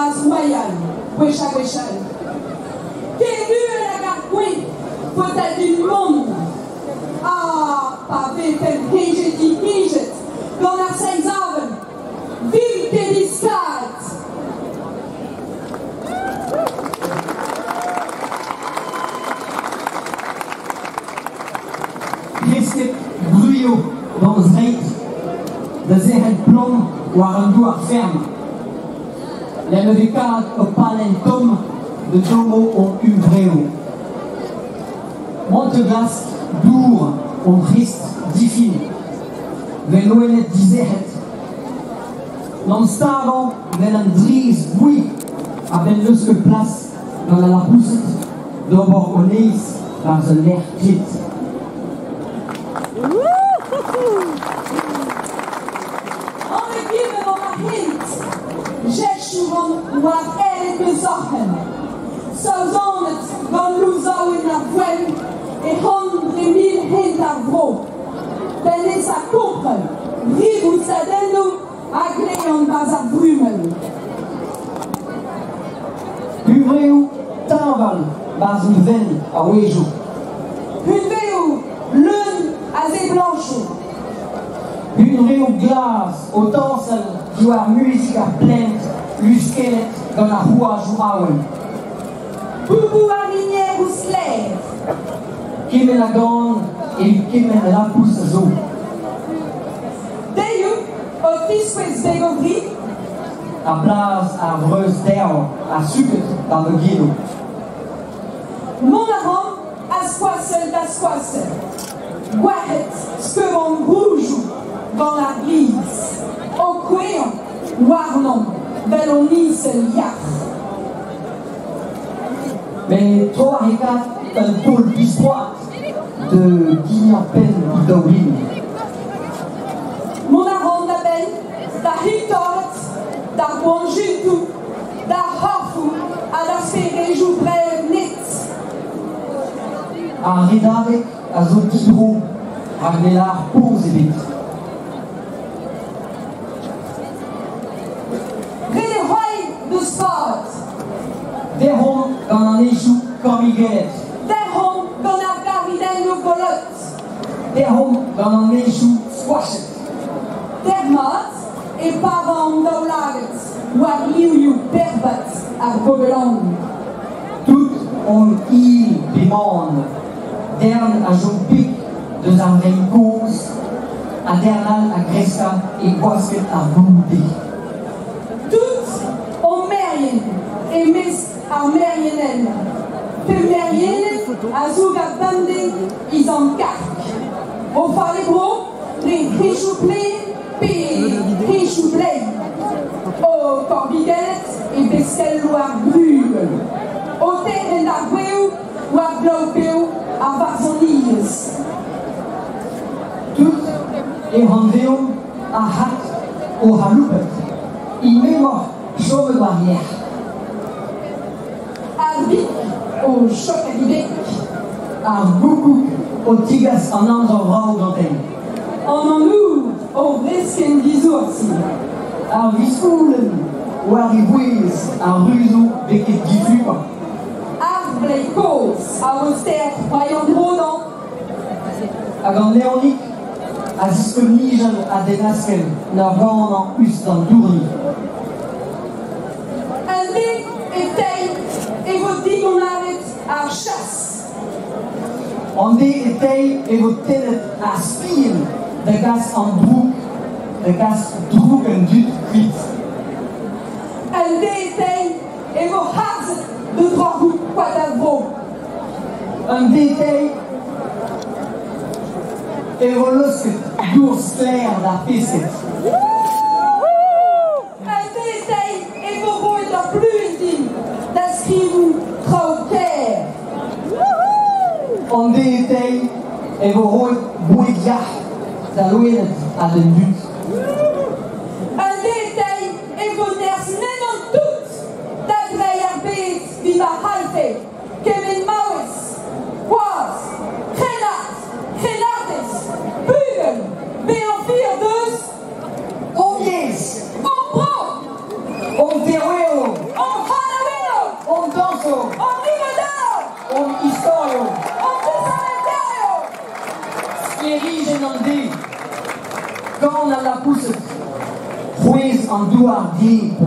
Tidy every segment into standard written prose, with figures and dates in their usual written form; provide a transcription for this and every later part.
bras Royal, gwech ha gwechall. Ken uhel hag ar gwez, faotal din mont. Ah, pa vefen hejet-dihejet gant ar seizh avel, vimp ket diskaret! Kresket gwrio d'am zreid da zerc'hel plom war an douar ferm. Lec'h ma vez kavet ur pallenn tomm da dommo hon huñvreoù. Mont da glask dour hon c'hrist difin, 'vel loened dizec'het. N'am stagañ 'vel an drez gouez a-benn leuskel plas gant al laboused d'ober o neizh 'barzh ul lec'h klet. An egile emañ ma hent, jechoù war aet eus zorc'henn. Saouzanet gant louzaouenn ar gwenn e c'han dre mil hent ar vro. Benn esa kompren ribousadennoù a glevan 'barzh ar brumenn. Huñvreoù teñval 'barzh un venn a-wezhioù. Huñvreoù leun a seblañsoù. Huñvreoù glas o tañsal diwar muzik ar plant luskellet gant ar c'houajoù awen. Bouboù ar rinieroù sklaer. Kement a gan evit kement a lapous a zo. Dezho o tiskouez beg o bri. Ar blaz ar vreuz derv ha suket war ma genoù. Mont a ran a skoazell da skoazell. Gwalc'het skeud roujoù gant ar glizh. O kouezhañ warnon 'vel on niñsel yac'h. Met troac'hekaat un taol biskoazh da gignañ penn he daoulin. Mont a ran da benn d'ar c'hiltorret, d'ar boan-juntoù, d'ar c'horfoù ha d'ar sperejoù brevet net. Ar redadeg a zo didro rak ne lâr poz ebet. Ret eo c'hoari deus vat. Derc'homp gant an hezoù kammigellet. Derc'homp gant ar garidennoù bolod. Derc'homp gant an hezoù skoachet. Dermat e parañ an daoulagad war livioù berrbad ar gobelan. Tout hon il pe man. Dern a chom pik deus ar vein kozh ha dern all a greska e gwasked ar goude. Tout hon merien e-mesk ar merienell. Pe meriened a zoug ar bemdez he zamm karg. O fal e bro dre henchoù plaen pe henchoù bleiz. O korvigellet e beskelloù ar grugell. O terc'hen d'ar gweoù war glaou-bev ar varzhoniezh. Tout e hanveomp ar c'had o c'haloupet, i memor chomet war-lerc'h. Ar big o chokat he beg. Ar goukoug o tigas an amzer vrav gantañ. An anour o vreskenn disoursi. Ar viskoulenn war e bouez a ruzo betek diflukañ. Ar bleiz kozh a vo ster c'hoari an dro d'añ. Hag an evnig a ziskouez nijal a-denn-askell 'n ur ganañ 'us d'an dourni. Un den e teil e vo digonaret ar chas. An den e teil e vo tennet ar spilhenn da gas an droug, da gas droug an dud kuit. Un den e teil e vo harzet da droc'hoù koad ar vro. Un den e vo leusket dour sklaer d'ar pesked. Un den e vo roet ur bluenn din da skrivoù traoù kaer. An den e vo roet boued yac'h da loened ha d'an dud. Un den e vo nerzh mennañ tout da dreiñ ar bed 'vit ma c'hallfe kement maouez, gwaz, krennard, krennardez, bugel, bezañ fier deus Hon yezh, hon bro, hon teroueoù, hon Teñzor! Hon rivodao! Hon istorioù! Hon disheñvelderioù! Sklêrijenn an deiz! Kan al lapoused! C'hwezh an douar gleb!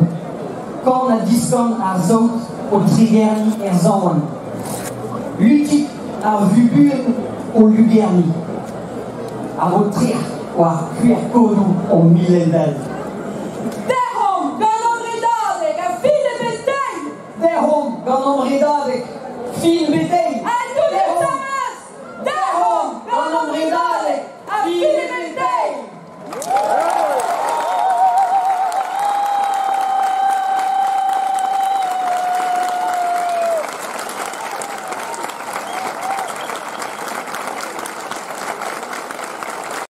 Kan ha diskan ar saout o tregerniñ er saonenn! Lutig ar vubuenn o lugerniñ! A vo trec'h war QR-kodoù hon milendall! Derc'homp gant hon redadeg ha fin ebet dezhi! Derc'homp gant hon redadeg, fin betei!